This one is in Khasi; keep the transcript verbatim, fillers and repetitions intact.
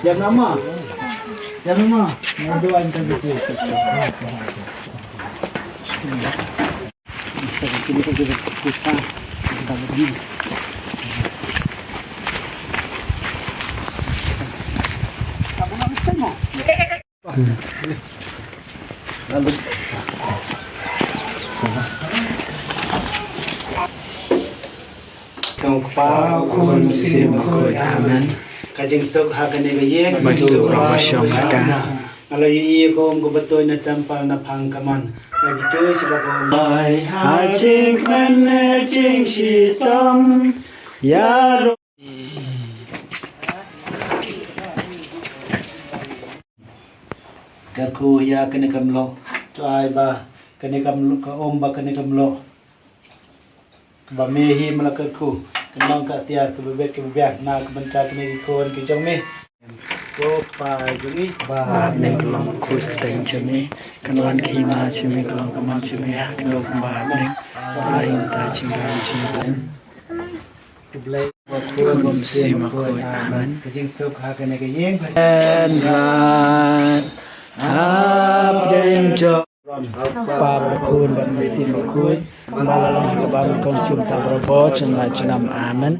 Jangan lama. Jangan lama. Aduh, antar gitu. Ka Kpa, Khun, Mynsiem Bakhuid. Amen. Ka jingsuk ha kane ka ïing. Ba kito ba shong ha ka. Nga la ïohi ïa ka um kaba tuid na templ na phang kamon. Nga kito shi ba ka um. Ai ha jingkmen ne jingshitom. Ïa ro- Kyrkhu ïa kane ka mlok. To ai ba kane ka mlok, ka um ba kane ka mlok. Kaba me hi ma la kyrkhu. Ka nong ka tiar kaba bet kaba biang na ka bynta kane ki khun ki jong me. Ko Pa jong ngi. Ba ha bneng ka long ka khuid ka teng jong me. Kan wan ka hima jong me, ka long ka mon jong me ha ka nong ba ha bneng. Ai ïa ta jingdon jingdon. Khublei. Khun, Mynsiem Bakhuid. Amen. Ka jingsuk ha kane ka ïing. En rat. Hapdeng jong. Kpa bad Khun bad Mynsiem Bakhuid. Ba la long ha kaba nyngkong, kumta baroh, junom la junom. Amen.